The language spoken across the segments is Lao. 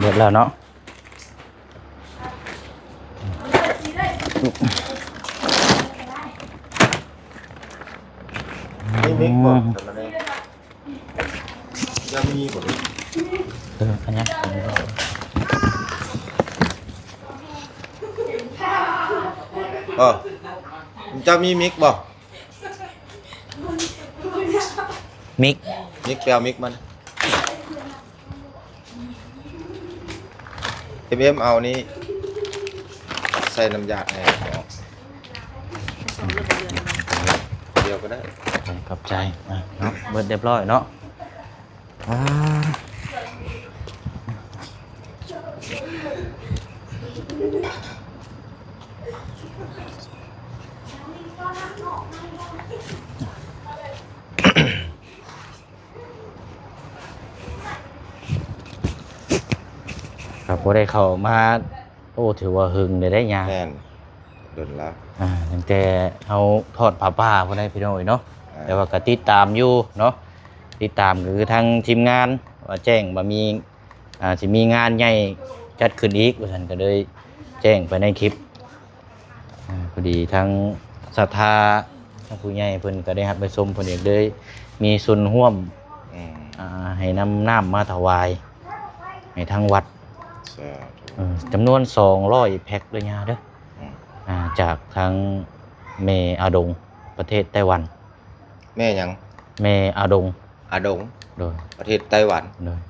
ເບິດແລ້ວເນາະ. ມີມິກບໍ່? ອືມ ຈະມີບໍ່? ເອີ ອັນນັ້ນ ເອີ ຈະມີມິກບໍ່? ມິກ ມິກ ໄປເອົາມິກມາ. ເອັມເອັມ ເອົານີ້ໃສ່ນ້ຳຢາໃຫ້ອອກ ດຽວກໍໄດ້. ຂອບໃຈ ອ່ະ ເນາະ ເບິດຮຽບຮ້ອຍເນາະ. ອ່າ ກໍບໍ່ໄດ້ເຂົ້າມາ ໂອ້ ຖືວ່າເຫິງແລ້ວເດ້ຍ່າ. ແມ່ນ ດົນລະ ອ່າ ຕັ້ງແຕ່ເຮົາທອດຜ້າປ່າພຸ້ນໃດ໋ ພີ່ນ້ອງເອີຍເນາະ. ອ່າ ແຕ່ວ່າກໍຕິດຕາມຢູ່ເນາະ ຕິດຕາມກໍຄືທາງທີມງານວ່າແຈ້ງວ່າມີ ອ່າ ຊິມີງານໃຫຍ່ຈັດຂຶ້ນອີກວ່າຊັ້ນ ກໍເລີຍແຈ້ງໄປໃນຄລິບ. ອ່າ ພໍດີທາງສັດທາ ທາງຜູ້ໃຫຍ່ເພິ່ນກໍໄດ້ຮັບໄດ້ຊົມ ເພິ່ນກໍເລີຍມີສ່ວນຮ່ວມ ອືມ ອ່າ ໃຫ້ນຳນ້ຳມາຖວາຍໃຫ້ທາງວັດ. ສາທຸ. ເອີ ຈຳນວນສອງຮ້ອຍແພັກເດີຍ່າເດີ. ອືມ ອ່າ ຈາກທາງແມ່ອາດົງ ປະເທດໄຕ້ຫວັນ. ແມ່ຫຍັງ? ແມ່ອາດົງ. ອາດົງ. ໂດຍ. ປະເທດໄຕ້ຫວັນ. ໂດຍ.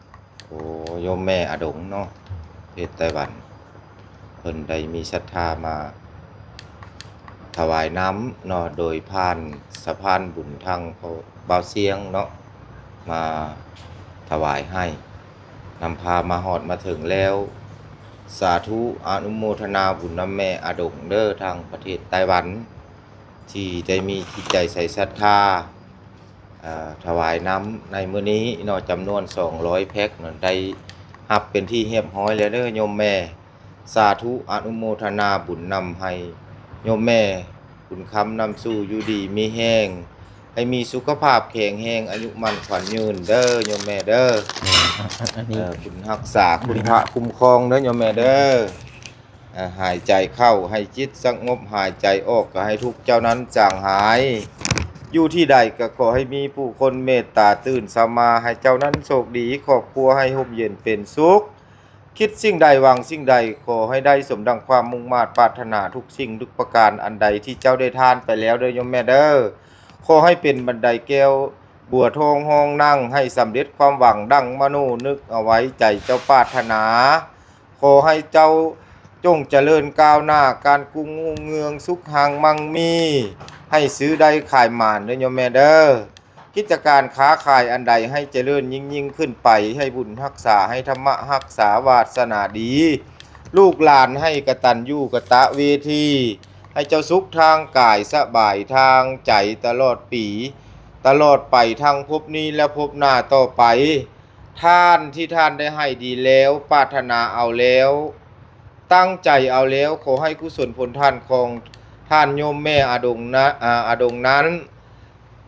ໂອ້ ໂຍມແມ່ອາດົງເນາະ ປະເທດໄຕ້ຫວັນ ເພິ່ນໄດ້ມີສັດທາມາຖວາຍນ້ຳເນາະ ໂດຍຜ່ານສະພານບຸນທາງພໍ່ບ່າວຊຽງເນາະ ມາຖວາຍໃຫ້ ນຳພາມາຮອດມາເຖິງແລ້ວ. ສາທຸ ອະນຸໂມທະນາບຸນນຳແມ່ອາດົງເດີ ທາງປະເທດໄຕ້ຫວັນ ທີ່ໄດ້ມີຈິດໃຈໃສ່ສັດທາ ອ່າ ຖວາຍນ້ຳໃນມື້ນີ້ເນາະ ຈຳນວນສອງຮ້ອຍແພັກນັ້ນ ໄດ້ຮັບເປັນທີ່ຮຽບຮ້ອຍແລ້ວເດີໂຍມແມ່. ສາທຸ ອະນຸໂມທະນາບຸນນຳ ໃຫ້ໂຍມແມ່ບຸນຄຳນຳສູ່ຢູ່ດີມີແຮງ ໃຫ້ມີສຸຂະພາບແຂງແຮງ ອາຍຸໝັ້ນຂວັນຍືນເດີໂຍມແມ່ເດີ. ແມ່ນ ອັນນີ້ ເອີ ບຸນຮັກສາ ຄຸນພະຄຸ້ມຄອງເດີໂຍມແມ່ເດີ. ອ່າ ຫາຍໃຈເຂົ້າໃຫ້ຈິດສະຫງົບ ຫາຍໃຈອອກກໍໃຫ້ທຸກເຈົ້ານັ້ນຈາງຫາຍ ຢູ່ທີ່ໃດກໍຂໍໃຫ້ມີຜູ້ຄົນເມດຕາຕື່ນສະມາ ໃຫ້ເຈົ້ານັ້ນໂຊກດີ ຄອບຄົວໃຫ້ຮົ່ມເຢັນເປັນສຸກ ຄິດສິ່ງໃດຫວັງສິ່ງໃດ ຂໍໃຫ້ໄດ້ສົມດັ່ງຄວາມມຸ່ງມາດປາດຖະໜາ ທຸກສິ່ງທຸກປະການອັນໃດທີ່ເຈົ້າໄດ້ທານໄປແລ້ວເດີໂຍມແມ່ເດີ. ຂໍໃຫ້ເປັນບັນໄດແກ້ວບົວທອງຮອງນັ່ງ ໃຫ້ສຳເລັດຄວາມຫວັງດັ່ງມະໂນນຶກເອົາໄວ້ໃຈເຈົ້າປາດຖະໜາ. ຂໍໃຫ້ເຈົ້າຈົ່ງຈະເລີນກ້າວໜ້າ ການກຸ້ງຮຸ່ງເຮືອງ ສຸກຮັ່ງມັ່ງມີ ໃຫ້ຊື້ໄດ້ຂາຍໝານເດີໂຍມແມ່ເດີ. ກິດຈະການຄ້າຂາຍອັນໃດໃຫ້ຈະເລີນຍິ່ງໆຂຶ້ນໄປ ໃຫ້ບຸນຮັກສາ ໃຫ້ທຳມະຮັກສາ ວາດສະໜາດີ ລູກຫຼານໃຫ້ກະຕັນຍູກະຕະເວທີ ໃຫ້ເຈົ້າສຸກທາງກາຍ ສະບາຍທາງໃຈ ຕະຫຼອດປີ ຕະຫຼອດໄປ ທັງພົບນີ້ ແລະ ພົບໜ້າຕໍ່ໄປ. ທ່ານທີ່ທ່ານໄດ້ໃຫ້ດີແລ້ວ ປາດຖະໜາເອົາແລ້ວ ຕັ້ງໃຈເອົາແລ້ວ ຂໍໃຫ້ກຸສົນຜົນທານຂອງທ່ານໂຍມແມ່ອາດົງນະ ອາ ອາດົງນັ້ນ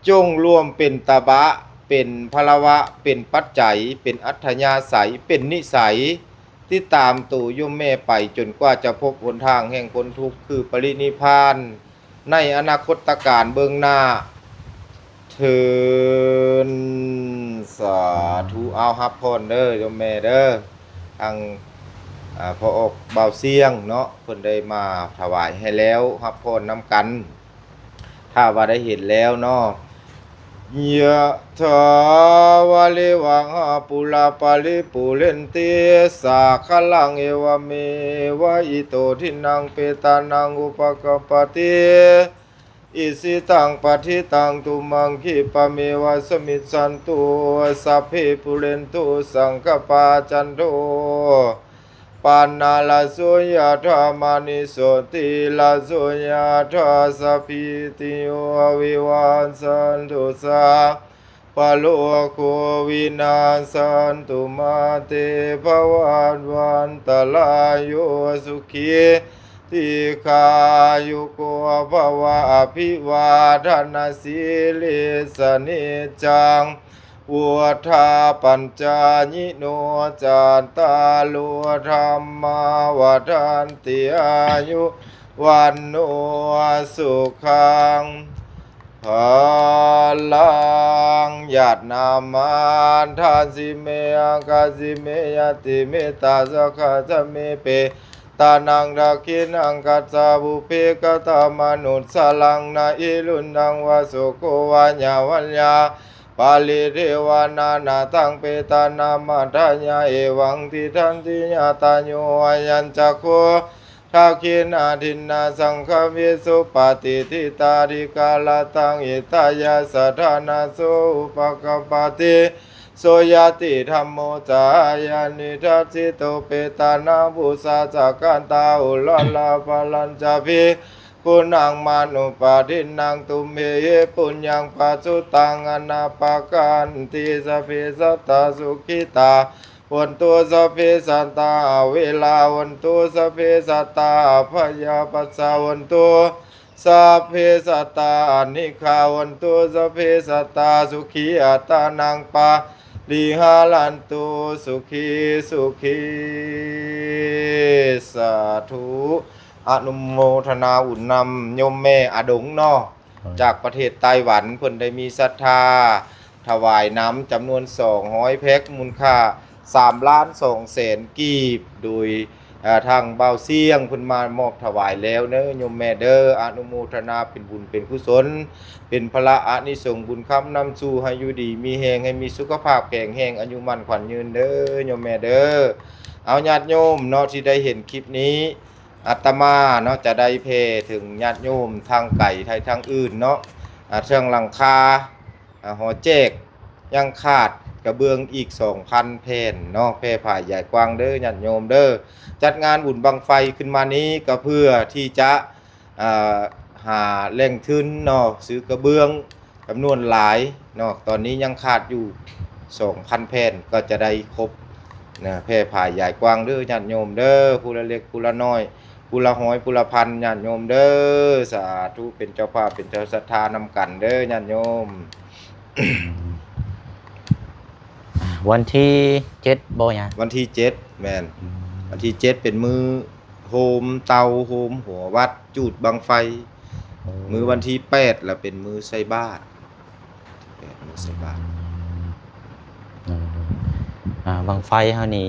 ຈົ່ງລວມເປັນຕະບະ ເປັນພາລະວະ ເປັນປັດໄຈ ເປັນອັດທະຍາໄສ ເປັນນິໄສ ຕິດຕາມໂຕໂຍມແມ່ໄປ ຈົນກວ່າຈະພົບຫົນທາງແຫ່ງພົ້ນທຸກ ຄືປະລິນິບພານ ໃນອະນາຄົດຕະການເບື້ອງໜ້າເທີ້ນ. ສາທຸ. ເອົາ ຮັບພອນເດີໂຍມແມ່ເດີ. ທາງ ອາ ພໍ່ອອກບ່າວຊຽງເນາະ ເພິ່ນໄດ້ມາຖວາຍໃຫ້ແລ້ວ ຮັບພອນນຳກັນ ຖ້າວ່າໄດ້ເຫັນແລ້ວເນາະ. ຍະຖາ ວາລິວະຫາ ປູລາ ປາລິປູເຣນຕິ ສາຄະລັງ ເອວະເມວະ ອິໂຕ ທິນນັງ ເປຕານັງ ອຸປະກັບປະຕິ ອິຊິຕັງ ປະທິຕັງ ຕຸມມັງ ຂິປະເມວະ ສະມິດສັນຕຸ ສັບເພ ປູເຣນຕຸ ສັງກະປາ ຈັນໂທ ປະນະລະໂສ ຍະຖາ ມະນິ ໂຊຕິລະໂສ ຍະຖາ ສັບພີຕິໂຍ ວິວັດສັນຕຸ ສາພະໂລໂຄ ວິນາສັນຕຸ ມາເຕ ພະວັດວັນຕະລາໂຍ ສຸຂີ ດີຄາຍຸໂກ ພະວະ ອະພິວາທະນະສີລິສະ ນິດຈັງ ພຸດທາປັນຈາຍິໂນ ຈັດຕາໂລ ທຳມາ ວັດທັນຕິ ອາຍຸ ວັນໂນ ສຸຂັງ ພະລັງ ຍາດນ້ຳມາທານ ສິເມ ອາກາສິເມ ຍະຕິເມຕາ ສັກຂາສະເມ ເປຕານັງ ທັກຂິນັງ ຄັດສາ ບຸບເພ ກະຕາມະນຸດສານັງ ນະຫິລຸນຍັງ ວາສຸໂກ ວາຍາວັນຍາ ປະລິເທວະນານາທັງ ເປຕານັງ ມາທາຍາ ເອວັງ ຕິດທັນຕິຍາຕາໂຍ ອາຍັນຈັກຂຸ ທັກຂິນາທິນນາ ສັງຄະເວ ສຸປະຕິທິຕາ ທິກາລະຕັງ ຫິຕາຍະ ສະຖານະໂສ ອຸປະກັບປະຕິ ໂສຍະຕິທຳໂມ ຈາຍານິທັດສິໂຕ ເປຕານັງ ປູຊາຈະກັນຕາ ໂອລາລາພະລັນຈະ ພິກຂຸນັງ ມານຸປາທິນນັງ ຕຸມເມຫິປຸນຍັງ ປະສຸຕັງ ອະນາປະການຕິ ສະເພສັດຕາ ສຸຂິຕາ ໂຫນຕຸ ສະເພສັດຕາ ອະເວລາ ໂຫນຕຸ ສະເພສັດຕາ ອະພະຍາປັດຊາ ໂຫນຕຸ ສະເພສັດຕາ ອະນິກຂາ ໂຫນຕຸ ສະເພສັດຕາ ສຸຂີອັດຕານັງ ປະລິຫາລັນຕຸ ສຸຂີ ສຸຂີ ສາທຸ ອະນຸໂມທະນາບຸນນຳໂຍມແມ່ອາດົງເນາະ ອືມ ຈາກປະເທດໄຕ້ຫວັນ ເພິ່ນໄດ້ມີສັດທາຖວາຍນ້ຳຈຳນວນສອງຮ້ອຍແພັກ ມູນຄ່າສາມລ້ານສອງແສນກີບ ໂດຍ ເອີ ທາງບ່າວຊຽງເພິ່ນມາມອບຖວາຍແລ້ວເດີໂຍມແມ່ເດີ ອະນຸໂມທະນາເປັນບຸນເປັນກຸສົນ ເປັນພະລະອານິສົງບຸນຄ້ຳນຳສູ່ ໃຫ້ຢູ່ດີມີແຮງ ໃຫ້ມີສຸຂະພາບແຂງແຮງ ອາຍຸໝັ້ນຂວັນຍືນເດີໂຍມແມ່ເດີ. ເອົາ ຍາດໂຍມເນາະ ທີ່ໄດ້ເຫັນຄລິບນີ້ ອາດຕະມາເນາະ ຈະໄດ້ແຜ່ເຖິງຍາດໂຍມທາງໄກໄທທາງອື່ນເນາະ ອາ ເຖິງຫຼັງຄາ ອາ ຫໍແຈກຍັງຂາດກະເບື້ອງອີກສອງພັນແຜ່ນເນາະ ແຜ່ຜາຍຢາຍກວ້າງເດີຍາດໂຍມເດີ. ຈັດງານບຸນບັ້ງໄຟຂຶ້ນມານີ້ກະເພື່ອທີ່ຈະ ເອີ ຫາແຫຼ່ງທຶນເນາະ ຊື້ກະເບື້ອງຈຳນວນຫຼາຍເນາະ ຕອນນີ້ຍັງຂາດຢູ່ສອງພັນແຜ່ນ ກໍຈະໄດ້ຄົບນະ ແຜ່ຜາຍຢາຍກວ້າງເດີຍາດໂຍມເດີ ຜູ້ລະເລັກຜູ້ລະນ້ອຍ ຜູ້ລະຮ້ອຍຜູ້ລະພັນຍາດໂຍມເດີ ສາທຸ ເປັນເຈົ້າພາບເປັນເຈົ້າສັດທານຳກັນເດີຍາດໂຍມ. ອ່າ ວັນທີເຈັດບໍ່ຍາ? ວັນທີເຈັດ ແມ່ນ ອືມ ວັນທີເຈັດເປັນມື້ໂຮມເຕົາ ໂຮມຫົວວັດ ຈູດບັ້ງໄຟ ໂອ້ ມື້ວັນທີແປດລະເປັນມື້ໃສ່ບາດ ແປດມື້ໃສ່ບາດ. ອືມ ອ່າ ບັ້ງໄຟເຮົານີ້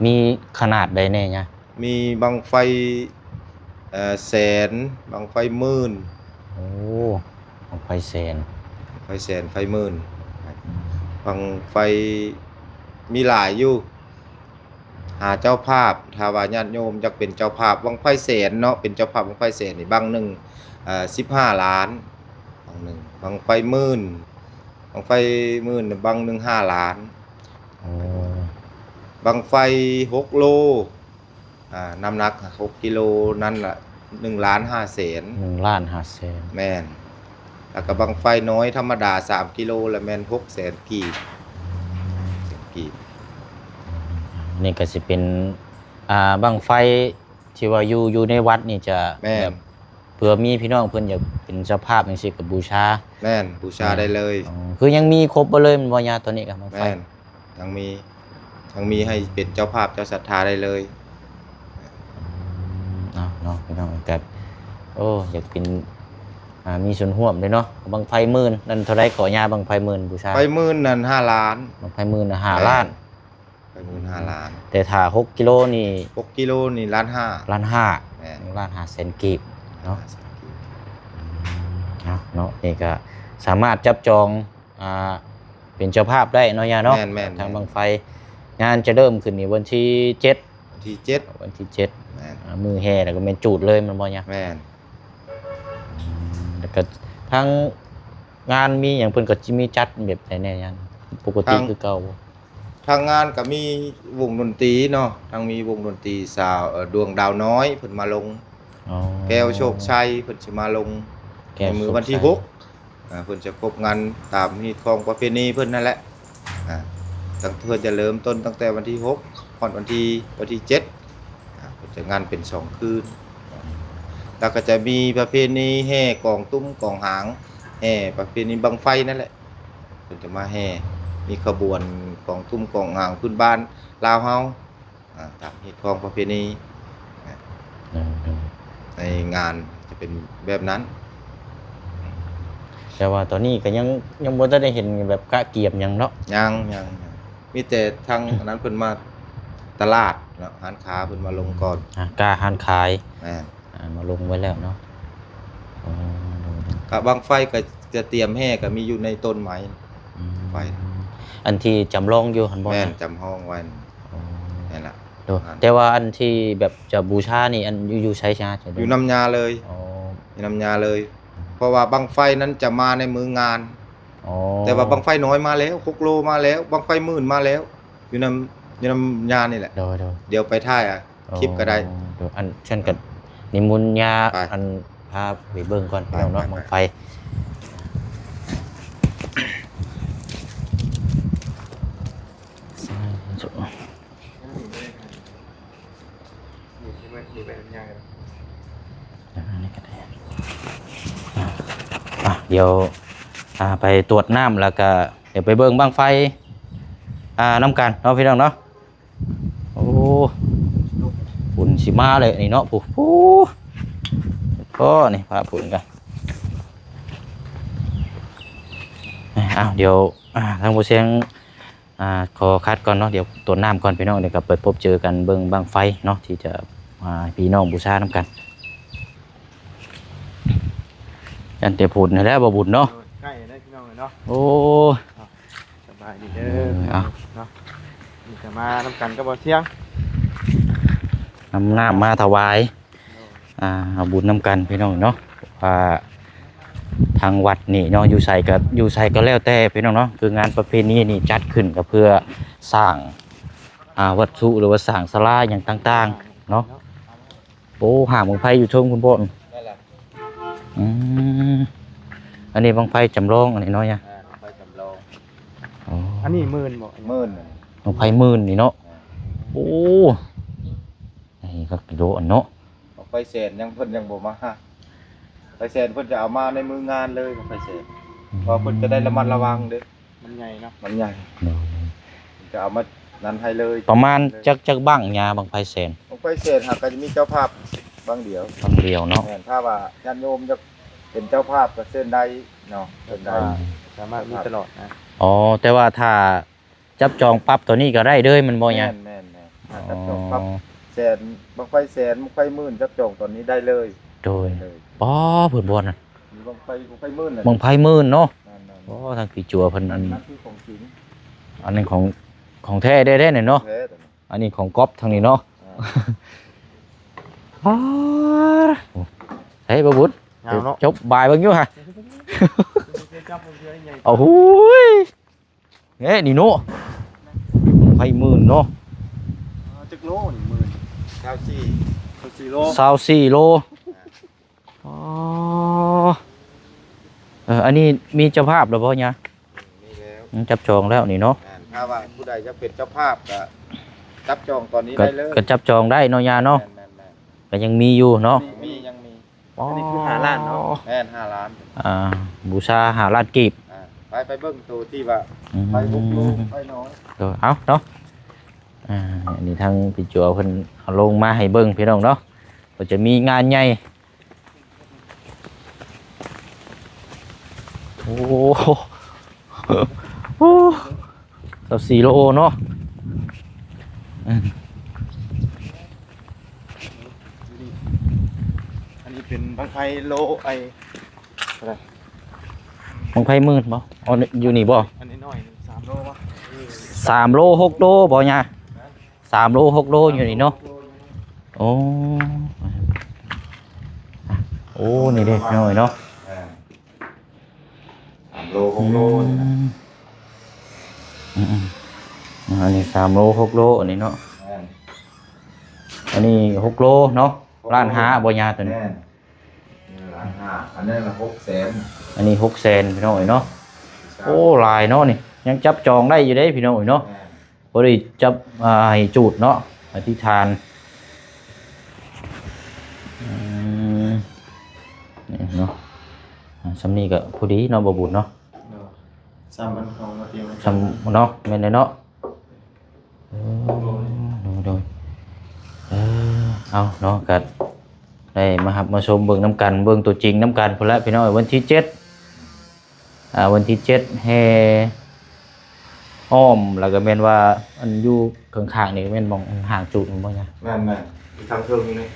ມີຂະໜາດໃດແດ່ຍາ? ມີບັ້ງໄຟ ເອີ ແສນ ບັ້ງໄຟໝື່ນ. ໂອ້ ບັ້ງໄຟແສນ ບັ້ງໄຟແສນ ໄຟໝື່ນ ບັ້ງໄຟມີຫຼາຍຢູ່ ຫາເຈົ້າພາບ ຖ້າວ່າຍາດໂຍມຢາກເປັນເຈົ້າພາບບັ້ງໄຟແສນເນາະ ເປັນເຈົ້າພາບບັ້ງໄຟແສນນີ້ ບັ້ງໜຶ່ງ ເອີ ສິບຫ້າລ້ານ ບັ້ງໜຶ່ງ ບັ້ງໄຟໝື່ນ ບັ້ງໄຟໝື່ນບັ້ງໜຶ່ງຫ້າລ້ານ. ໂອ້ ບັ້ງໄຟຫົກໂລ ອ່າ ນ້ຳໜັກຫົກກິໂລນັ້ນລະ ໜຶ່ງລ້ານຫ້າແສນ ໜຶ່ງລ້ານຫ້າແສນ ແມ່ນ. ແລ້ວກະບັ້ງໄຟນ້ອຍທຳມະດາສາມກິໂລລະແມ່ນຫົກແສນກີບ ແສນກີບ. ນີ້ກະຊິເປັນ ອ່າ ບັ້ງໄຟທີ່ວ່າຢູ່ ຢູ່ໃນວັດນີ້ຈະ ແມ່ນ ແບບ ເພື່ອມີພີ່ນ້ອງເພິ່ນຢາກເປັນເຈົ້າພາບຈັ່ງຊີ້ກະບູຊາ ແມ່ນ ບູຊາໄດ້ເລີຍ. ອໍ ຄືຍັງມີຄົບເບິດເລີຍແມ່ນບໍ່ຍາ ຕອນນີ້ກະບັ້ງໄຟ? ແມ່ນ ຍັງມີ ຍັງມີໃຫ້ເປັນເຈົ້າພາບເຈົ້າສັດທາໄດ້ເລີຍ. ອືມ ເອົາເນາະ ພີ່ນ້ອງກະ ໂອ້ ຢາກເປັນ ອ່າ ມີສ່ວນຮ່ວມເດ້ເນາະ. ບັ້ງໄຟໝື່ນນັ້ນເທົ່າໃດເກາະຍາ ບັ້ງໄຟໝື່ນບູຊາ? ໄຟໝື່ນນັ້ນຫ້າລ້ານ ບັ້ງໄຟໝື່ນຫ້າລ້ານ ແມ່ນ ໄຟໝື່ນຫ້າລ້ານ. ແຕ່ຖ້າຫົກກິໂລນີ້ ຫົກກິໂລນີ້ລ້ານຫ້າ ລ້ານຫ້າ ແມ່ນ ໜຶ່ງລ້ານຫ້າແສນກີບເນາະ. ເອົາເນາະ ນີ້ກະສາມາດຈັບຈອງ ອ່າ ເປັນເຈົ້າພາບໄດ້ເນາະຍາເນາະ. ແມ່ນໆໆ ທາງບັ້ງໄຟ ງານຈະເລີ່ມຂຶ້ນນີ້ວັນທີເຈັດ ວັນທີເຈັດ ວັນທີເຈັດ ແມ່ນ ອ່າ ມື້ແຫ່ແລ້ວກະແມ່ນຈູດເລີຍແມ່ນບໍ່ຍາ? ແມ່ນ. ອືມ ແລ້ວກະທາງງານມີຫຍັງ ເພິ່ນກະຊິມີຈັດແບບໃດແດ່ຍາ? ປົກກະຕິຄືເກົ່າບໍ່? ທາງງານກະມີວົງດົນຕີເນາະ ທັງມີວົງດົນຕີສາວ ເອີ ດວງດາວນ້ອຍເພິ່ນມາລົງ ອໍ ແກ້ວໂຊກໄຊເພິ່ນຊິມາລົງ ແກ້ວ ໃນມື້ວັນທີຫົກ ໂຊກໄຊ ອ່າ ເພິ່ນຈະຄົບງານຕາມຮີດຄອງປະເພນີເພິ່ນນັ້ນແຫຼະ. ອ່າ ຕັ້ງ ເພິ່ນຈະເລີ່ມຕົ້ນຕັ້ງແຕ່ວັນທີຫົກຮອດວັນທີ ວັນທີເຈັດ ອ່າ ເພິ່ນຈະງານເປັນສອງຄືນ ແລ້ວກະຈະມີປະເພນີແຫ່ກອງຕຸ້ມກອງຫາງ ແຫ່ປະເພນີບັ້ງໄຟນັ້ນແຫຼະ. ເພິ່ນຈະມາແຫ່ ມີຂະບວນກອງທຸ້ມກອງຫາງພື້ນບ້ານລາວເຮົາ ອາ ຕາມຮີດຄອງປະເພນີ ໂດຍ ໂດຍ ໃນງານຈະເປັນແບບນັ້ນ. ແຕ່ວ່າຕອນນີ້ກໍຍັງ ຍັງບໍ່ທັນໄດ້ເຫັນແບບກະກຽມຫຍັງເນາະ? ຍັງ ຍັງ ຍັງ ມີແຕ່ທາງ ອືມ ອັນນັ້ນເພິ່ນມາຕະຫຼາດເນາະ ຮ້ານຄ້າເພິ່ນມາລົງກ່ອນ ອາ ກະຮ້ານຂາຍ ແມ່ນ ອ່າ ມາລົງໄວ້ແລ້ວເນາະ. ອໍ ໂດຍໆ ກະບັ້ງໄຟກະຈະຕຽມແຫ່ກະມີຢູ່ໃນຕົ້ນໄມ້ ອືມ ໄຟ ອັນທີ່ຈຳລອງຢູ່ຫັ້ນບໍ່? ແມ່ນ ນະ ຈຳລອງໄວ້ ອໍ ນັ້ນລະ ໂດຍ ນັ້ນ ແຕ່ວ່າອັນທີ່ແບບຈະບູຊານີ້ ອັນຢູ່ ຢູ່ໃສຊະ? ຢູ່ນຳຍ່າເລີຍ ອໍ ຢູ່ນຳຍ່າເລີຍ ເພາະວ່າບັ້ງໄຟນັ້ນຈະມາໃນມື້ງານ ອໍ ແຕ່ວ່າບັ້ງໄຟນ້ອຍມາແລ້ວ ຫົກໂລມາແລ້ວ ບັ້ງໄຟໝື່ນມາແລ້ວ ຢູ່ນຳ ຢູ່ນຳຍ່ານີ້ແຫຼະ ໂດຍໆ ດຽວໄປຖ່າຍ ອໍ ຄລິບກໍໄດ້ ໂດຍ ອັນຊັ້ນກໍນິມົນຍ່າ ໄປ ອັນພາໄປເບິ່ງກ່ອນ ໄປ ພີ່ນ້ອງເນາະ ໄປ ບັ້ງໄຟ ສາທຸ ນີ້ ນີ້ໄປ ນີ້ໄປນຳຍ່າກໍໄດ້ ອັນນີ້ກໍໄດ້ ອ່າ ອ່າ ດຽວ ອ່າ ໄປຕວດນ້ຳ ແລ້ວກໍດຽວໄປເບິ່ງບັ້ງໄຟ ອ່າ ນຳກັນເນາະ ພີ່ນ້ອງເນາະ. ໂອ້ ຝົນຊິມາເລີຍນີ້ເນາະ ຜູ້ ຜູ້ ກໍນີ້ຟ້າຝົນກັນ ເອົ້າ ດຽວ ອ່າ ທາງບໍ່ແຊງ ອ່າ ຂໍຄັດກ່ອນເນາະ ດຽວຕົວະນ້ຳກ່ອນ ພີ່ນ້ອງ ດຽວກໍໄປພົບເຈີກັນເບິ່ງບັ້ງໄຟເນາະ ທີ່ຈະ ອ່າ ໃຫ້ພີ່ນ້ອງບູຊານຳກັນ. ຢ້ານແຕ່ຝົນຫັ້ນແຫຼະ ບໍ່ບຸນເນາະ ໃກ້ແລ້ວ ພີ່ນ້ອງເອີຍເນາະ ໂອ້ ສະບາຍດີເດີ ເອີ ເອົາ ເນາະ ນີ້ກໍມານຳກັນກັບບໍ່ສຽງ ນຳນ້ຳມາຖວາຍ ອ່າ ເອົາບຸນນຳກັນ ພີ່ນ້ອງເນາະ ວ່າທາງວັດນີ້ເນາະ ຢູ່ໃສກໍ ຢູ່ໃສກໍແລ້ວແຕ່ ພີ່ນ້ອງເນາະ ຄືງານປະເພນີນີ້ຈັດຂຶ້ນກໍເພື່ອສ້າງ ອ່າ ວັດຖຸ ຫຼືວ່າສ້າງສາລາຫຍັງຕ່າງໆເນາະ. ໂອ້ ຫາງບັ້ງໄຟຢູ່ເທິງພຸ້ນບໍ? ນັ້ນແຫຼະ ອືມ ອັນນີ້ບັ້ງໄຟຈຳລອງ ອັນນີ້ເນາະຍາ ອ່າ ບັ້ງໄຟຈຳລອງ ອໍ ອັນນີ້ໝື່ນບໍ? ໝື່ນ ບັ້ງໄຟໝື່ນນີ້ເນາະ ອ່າ ໂອ້ ໃຫຍ່ຄັກໂລອັນເນາະ ບັ້ງໄຟແສນຍັງ ເພິ່ນຍັງບໍ່ມາ ບັ້ງໄຟແສນເພິ່ນຈະເອົາມາໃນມື້ງານເລີຍ ບັ້ງໄຟແສນ ອືມ ເພາະເພິ່ນຈະໄດ້ລະມັດລະວັງເດ້. ມັນໃຫຍ່ເນາະ ມັນໃຫຍ່ ໂດຍ ຈະເອົາມານັ້ນໃຫ້ເລີຍ ປະມານຈັກ ຈັກບັ້ງຍາ ບັ້ງໄຟແສນ? ບັ້ງໄຟແສນຫາກະຈະມີເຈົ້າພາບບັ້ງດຽວ ບັ້ງດຽວເນາະ ແມ່ນ ຖ້າວ່າຍາດໂຍມຢາກເປັນເຈົ້າພາບກໍເຊີນໄດ້ເນາະ ເຊີນໄດ້ ອ່າ ສາມາດມີຕະຫຼອດນະ ອໍ ແຕ່ວ່າຖ້າຈັບຈອງປັບຕົວນີ້ກໍໄດ້ເລີຍແມ່ນບໍ່ຍາ? ແມ່ນ ແມ່ນ ແມ່ນ ຖ້າຈັບຈອງປັບ ອໍ ແສນ ບັ້ງໄຟແສນ ບັ້ງໄຟໝື່ນ ຈັບຈອງຕອນນີ້ໄດ້ເລີຍ ໂດຍ ໄດ້ເລີຍ ປໍ ເພິ່ນບໍ່ນັ້ນ ມີບັ້ງໄຟ ບັ້ງໄຟໝື່ນນະ ບັ້ງໄຟໝື່ນເນາະ ແມ່ນໆ ໂອ້ ທາງພີ່ຈົວເພິ່ນ ອັນ ອັນນັ້ນຄືຂອງຈິງ ອັນນັ້ນຂອງ ຂອງແທ້ແທ້ໆນີ້ເນາະ ແທ້ ອັນນີ້ຂອງກັອບທາງນີ້ເນາະ ອ່າ ໃສ່ບໍ່ບຸນ ງາມເນາະ ຈົບບາຍເບິ່ງຢູ່ຫະ ເອົາຫູຍ ເອີ ນີ້ເນາະ ບັ້ງໄຟໝື່ນເນາະ ອ່າ ຈັກໂລນີ້ໝື່ນ? ຊາວສີ່ ຊາວສີ່ໂລ ຊາວສີ່ໂລ ອໍ ເອີ ອັນນີ້ມີເຈົ້າພາບແລ້ວບໍ່ຍາ? ມີແລ້ວ ອືມ ຈັບຈອງແລ້ວນີ້ເນາະ ແມ່ນ ຖ້າວ່າຜູ້ໃດຢາກເປັນເຈົ້າພາບກໍຈັບຈອງຕອນນີ້ ກໍ ໄດ້ເລີຍ ກໍຈັບຈອງໄດ້ເນາະຍາເນາະ ແມ່ນໆໆ ກໍຍັງມີຢູ່ເນາະ ມີ ມີ ຍັງມີ ອໍ ອັນນີ້ຄືຫ້າລ້ານເນາະ ແມ່ນ ຫ້າລ້ານ ອ່າ ບູຊາຫ້າລ້ານກີບ ອ່າ ໄປ ໄປເບິ່ງໂຕທີ່ວ່າ ອືມ ໄຟຫົກໂລ ໄຟນ້ອຍ ເອີ ເອົາເນາະ ອ່າ ອັນນີ້ທາງພີ່ຈົວເພິ່ນເອົາລົງມາໃຫ້ເບິ່ງ ພີ່ນ້ອງເນາະ ກໍຈະມີງານໃຫຍ່ ໂອ້ ໂອ້ ຊາວສີ່ໂລເນາະ ອືມ ອັນນີ້ເປັນບັ້ງໄຟໂລ ໄອ້ ເທົ່າໃດ? ບັ້ງໄຟໝື່ນບໍ່? ອໍ ຢູ່ນີ້ບໍ່? ອັນນ້ອຍໆ ສາມໂລບໍ່? ສາມໂລ ຫົກໂລບໍ່ຍາ? ສາມໂລ ຫົກໂລຢູ່ນີ້ເນາະ ໂອ້ ໂອ້ ນີ້ເດ້ນ້ອຍເນາະ ອ່າ ສາມໂລ ຫົກໂລນີ້ນະ ອືມ ອືມໆ ອັນນີ້ສາມໂລ ຫົກໂລ ອັນນີ້ເນາະ ແມ່ນ ອັນນີ້ຫົກໂລເນາະ ຫົກໂລ ລ້ານຫ້າບໍ່ຍາຕົວນີ້? ແມ່ນ ເອີ ລ້ານຫ້າ ອັນນັ້ນລະຫົກແສນ ອັນນີ້ຫົກແສນ ພີ່ນ້ອງເອີຍເນາະ ໂອ້ ຫຼາຍເນາະນີ້ ຍັງຈັບຈອງໄດ້ຢູ່ເດ້ ພີ່ນ້ອງເອີຍເນາະ ແມ່ນ ບໍ່ໄດ້ຈັບ ອ່າ ໃຫ້ຈູດເນາະ ອະທິຖານ ອືມ ນີ້ເນາະ ອ່າ ສ່ຳນີ້ກໍພໍດີເນາະ ບໍ່ບຸນເນາະ ໂດຍ ຊ ສ່ຳອັນຂອງມາເຕີມ ສ່ຳເນາະ ແມ່ນແຫຼະເນາະ. ເອີ ໂດຍ ໂດຍ ເອີ ເອົາເນາະ ກະໄດ້ມາຮັບມາຊົມເບິ່ງນຳກັນ ເບິ່ງຕົວຈິງນຳກັນພຸ້ນແຫຼະພີ່ນ້ອງ. ວັນທີເຈັດ ອ່າ ວັນທີເຈັດແຫ່ອ້ອມ ແລ້ວກະແມ່ນວ່າອັນຢູ່ຂ້າງໆນີ້ແມ່ນໝ່ອງຫ້າງຈູດແມ່ນບໍ່ຍາ? ແມ່ນໆ ຢູ່ທາງເທິງນີ້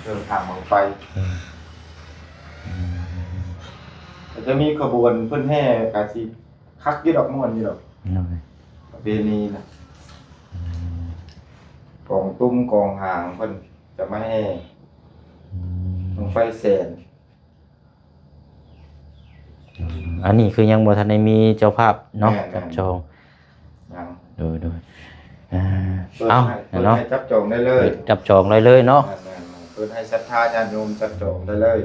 ເທິງທາງບັ້ງໄຟ ເອີ ອືມ ກະຈະມີຂະບວນເພິ່ນແຫ່ກະຊິຄັກຢູ່ດອກ ມ່ວນຢູ່ດອກ ໂດຍ ປະເພນີນະ ອືມ ກອງຕຸ້ມກອງຫາງເພິ່ນຈະມາແຫ່ ອືມ ບັ້ງໄຟແສນ. ອັນນີ້ຄືຍັງບໍ່ທັນໄດ້ມີເຈົ້າພາບເນາະ ແມ່ນໆ ຈັບຈອງ ຍັງ ໂດຍໆ ອ່າ ເປີດ ເອົາ ໃຫ້ ເປີດ ເນາະ ໃຫ້ຈັບຈອງໄດ້ເລີຍ ຈັບຈອງໄດ້ເລີຍເນາະ ແມ່ນໆ ເປີດໃຫ້ສັດທາຍາດໂຍມຈັບຈອງໄດ້ເລີຍ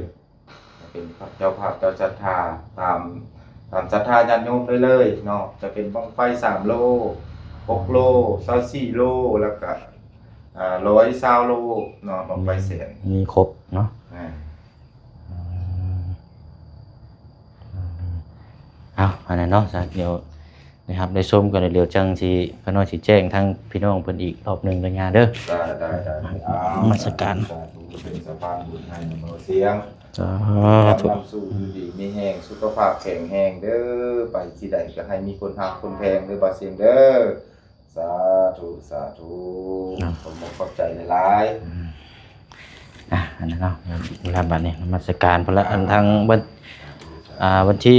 ເປັນເຈົ້າພາບເຈົ້າສັດທາຕາມ ຕາມສັດທາຍາດໂຍມໄດ້ເລີຍເນາະ. ຈະເປັນບັ້ງໄຟສາມໂລ ຫົກໂລ ຊາວສີ່ໂລ ແລ້ວກະ ອ່າ ຮ້ອຍຊາວໂລເນາະ ບັ້ງໄຟແສນ ມີຄົບເນາະ ແມ່ນ. ອືມ ເອົາ ອັນນັ້ນເນາະ ຊະ ດຽວໄດ້ຮັບໄດ້ຊົມກັນ ດຽວຈັ່ງຊິ ຂ້ານ້ອຍຊິແຈ້ງທາງພີ່ນ້ອງເພິ່ນອີກຮອບໜຶ່ງເດີຍາເດີ. ໄດ້ໆໆ ນະມັດສະການ ສາທຸ ເປັນສະພານບຸນໃຫ້ນຳເອົາສຽງ ສາທຸ ນຳສູ່ຢູ່ດີມີແຮງ ສຸຂະພາບແຂງແຮງເດີ ໄປທີ່ໃດກະໃຫ້ມີຄົນຮັກຄົນແພງເດີ ບ່າວສຽງເດີ. ສາທຸ ສາທຸ ເນາະ ຂອບອົກຂອບໃຈຫຼາຍໆ ອືມ ອ່ະ ອັນນັ້ນເນາະ ເວລາບັດນີ້ນະມັດສະການພຸ້ນລະ ອັນທາງວັນ ອ່າ ວັນທີ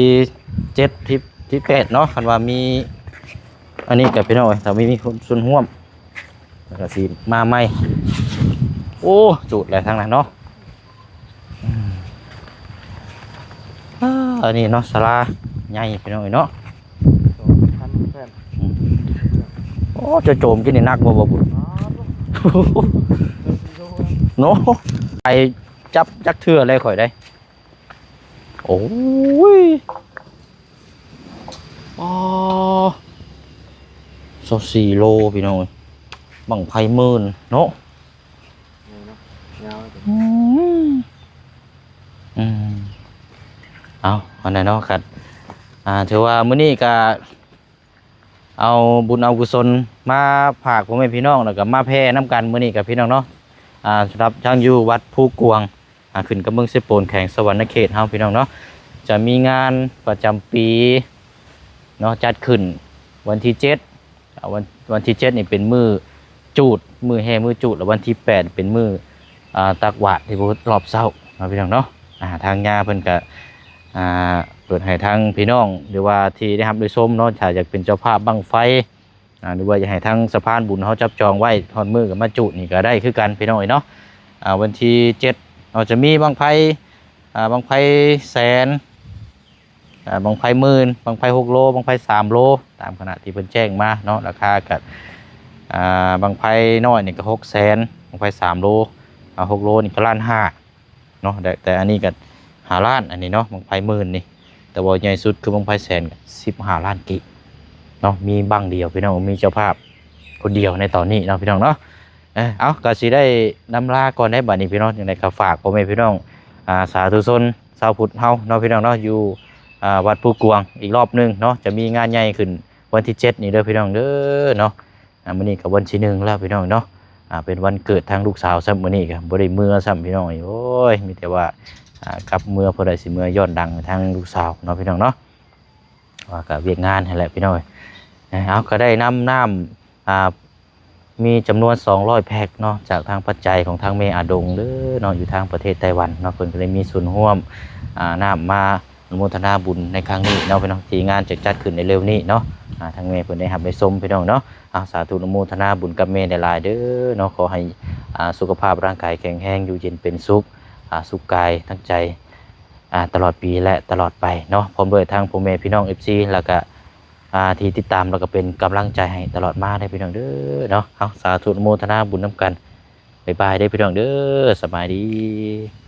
ເຈັດ ທີ ທີແປດເນາະ ຄັນວ່າມີອັນນີ້ກະພີ່ນ້ອງເອີຍ ຖ້າມີ ມີຄົນສ່ວນຮ່ວມ ແລ້ວກະຊິມາໃໝ່. ໂອ້ ຈູດແຫຼະທາງນັ້ນເນາະ. ອືມ ອ່າ ອັນນີ້ເນາະ ສາລາໃຫຍ່ພີ່ນ້ອງເອີຍເນາະ ສອງພັນແປດ ອືມ ໂອ້ ເຈົ້າໂຈມກິນນີ້ໜັກບໍ່ ບໍ່ບຸນ ເນາະ ໄປຈັບຈັກເທື່ອແລ້ວຂ້ອຍໄດ໋. ໂອ້ຍ ອໍ ຊາວສີ່ໂລພີ່ນ້ອງເອີຍ ບັ້ງໄຟໝື່ນເນາະ. ນີ້ເນາະ ຍາວ ອືມ ອືມ ເອົາ ອັນນັ້ນເນາະ ຄັນ ອ່າ ຖືວ່າມື້ນີ້ກະເອົາບຸນເອົາກຸສົນມາຝາກພໍ່ແມ່ພີ່ນ້ອງ ແລ້ວກະມາແຜ່ນຳກັນມື້ນີ້ກະພີ່ນ້ອງເນາະ. ອ່າ ສຳລັບທາງຢູ່ວັດພູກວາງ ອ່າ ຂຶ້ນກັບເມືອງເຊໂປນ ແຂວງສະຫວັນນະເຂດເຮົາພີ່ນ້ອງເນາະ ຈະມີງານປະຈຳປີເນາະ ຈັດຂຶ້ນວັນທີເຈັດ ອ່າ ວັນ ວັນທີເຈັດນີ້ເປັນມື້ຈູດ ມື້ແຫ່ມື້ຈູດ ແລ້ວວັນທີແປດເປັນມື້ ອ່າ ຕັກບາດທີ່ຮອບເຊົ້າເນາະ ພີ່ນ້ອງເນາະ. ອ່າ ທາງຍາເພິ່ນກະ ອ່າ ເປີດໃຫ້ທາງພີ່ນ້ອງ ຫຼືວ່າທີ່ໄດ້ຮັບໄດ້ຊົມເນາະ ຖ້າຢາກເປັນເຈົ້າພາບບັ້ງໄຟ ອ່າ ຫຼືວ່າຢາກໃຫ້ທາງສະພານບຸນເຮົາຈັບຈອງໄວ້ ຮອດມື້ກະມາຈູດນີ້ກະໄດ້ຄືກັນພີ່ນ້ອງເອີຍເນາະ. ອ່າ ວັນທີເຈັດເນາະ ຈະມີບັ້ງໄຟ ອ່າ ບັ້ງໄຟແສນ ອ່າ ບັ້ງໄຟໝື່ນ ບັ້ງໄຟຫົກໂລ ບັ້ງໄຟສາມໂລ ຕາມຂະນະທີ່ເພິ່ນແຈ້ງມາເນາະ. ລາຄາກະ ອ່າ ບັ້ງໄຟນ້ອຍນີ້ກະຫົກແສນ ບັ້ງໄຟສາມໂລ ອ່າ ຫົກໂລນີ້ກະລ້ານຫ້າເນາະ. ແຕ່ ແຕ່ອັນນີ້ກະຫ້າລ້ານ ອັນນີ້ເນາະ ບັ້ງໄຟໝື່ນນີ້ ແຕ່ວ່າໃຫຍ່ສຸດຄືບັ້ງໄຟແສນ ສິບຫ້າລ້ານກີບເນາະ. ມີບັ້ງດຽວພີ່ນ້ອງ ມີເຈົ້າພາບຄົນດຽວໃນຕອນນີ້ເນາະ ພີ່ນ້ອງເນາະ. ເອີ ເອົາ ກະຊິໄດ້ລຳລາກ່ອນໃດ໋ບັດນີ້ພີ່ນ້ອງ. ຈັ່ງໃດກະຝາກພໍ່ແມ່ພີ່ນ້ອງ ອ່າ ສາທຸຊົນຊາວພຸດເຮົາເນາະ ພີ່ນ້ອງເນາະ ຢູ່ ອ່າ ວັດພູກວາງອີກຮອບໜຶ່ງເນາະ. ຈະມີງານໃຫຍ່ຂຶ້ນວັນທີເຈັດນີ້ເດີພີ່ນ້ອງເດີເນາະ. ອ່າ ມື້ນີ້ກະວັນທີໜຶ່ງແລ້ວພີ່ນ້ອງເນາະ ອ່າ ເປັນວັນເກີດທາງລູກສາວຊ້ຳ ມື້ນີ້ກະບໍ່ໄດ້ເມືອຊ້ຳພີ່ນ້ອງ. ໂອ້ຍ ມີແຕ່ວ່າ ອ່າ ກັບເມືອ ພໍໄດ້ຊິເມືອຍ້ອນຫຼັງທາງລູກສາວເນາະ ພີ່ນ້ອງເນາະ. ວ່າກະວຽກງານຫັ້ນແຫຼະພີ່ນ້ອງເອີຍ. ເອົາ ກະໄດ້ນຳນ້ຳ ອ່າ ມີຈຳນວນສອງຮ້ອຍແພັກເນາະ ຈາກທາງປັດໄຈຂອງທາງແມ່ອາດົງເດີເນາະ ຢູ່ທາງປະເທດໄຕ້ຫວັນເນາະ. ເພິ່ນກະໄດ້ມີສ່ວນຮ່ວມ ອ່າ ນ້ຳມາອະນຸໂມທະນາບຸນໃນຄັ້ງນີ້ເນາະ ພີ່ນ້ອງ ທີ່ງານຈະຈັດຂຶ້ນໃນເລັວນີ້ເນາະ. ອ່າ ທາງແມ່ເພິ່ນໄດ້ຮັບໄດ້ຊົມພີ່ນ້ອງເນາະ. ອ່າ ສາທຸອະນຸໂມທະນາບຸນກັບແມ່ຫຼາຍໆເດີເນາະ. ຂໍໃຫ້ ອ່າ ສຸຂະພາບຮ່າງກາຍແຂງແຮງ ຢູ່ເຢັນເປັນສຸກ ອ່າ ສຸກກາຍທັງໃຈ ອ່າ ຕະຫຼອດປີ ແລະ ຕະຫຼອດໄປເນາະ ພ້ອມດ້ວຍທັງພໍ່ແມ່ພີ່ນ້ອງ ເອັຟຊີ ແລ້ວກະ ອ່າ ທີ່ຕິດຕາມ ແລ້ວກະເປັນກຳລັງໃຈໃຫ້ຕະຫຼອດມາເດີພີ່ນ້ອງເດີເນາະ. ເອົາ ສາທຸອະນຸໂມທະນາບຸນນຳກັນ. ບາຍບາຍເດີພີ່ນ້ອງເດີ ສະບາຍດີ.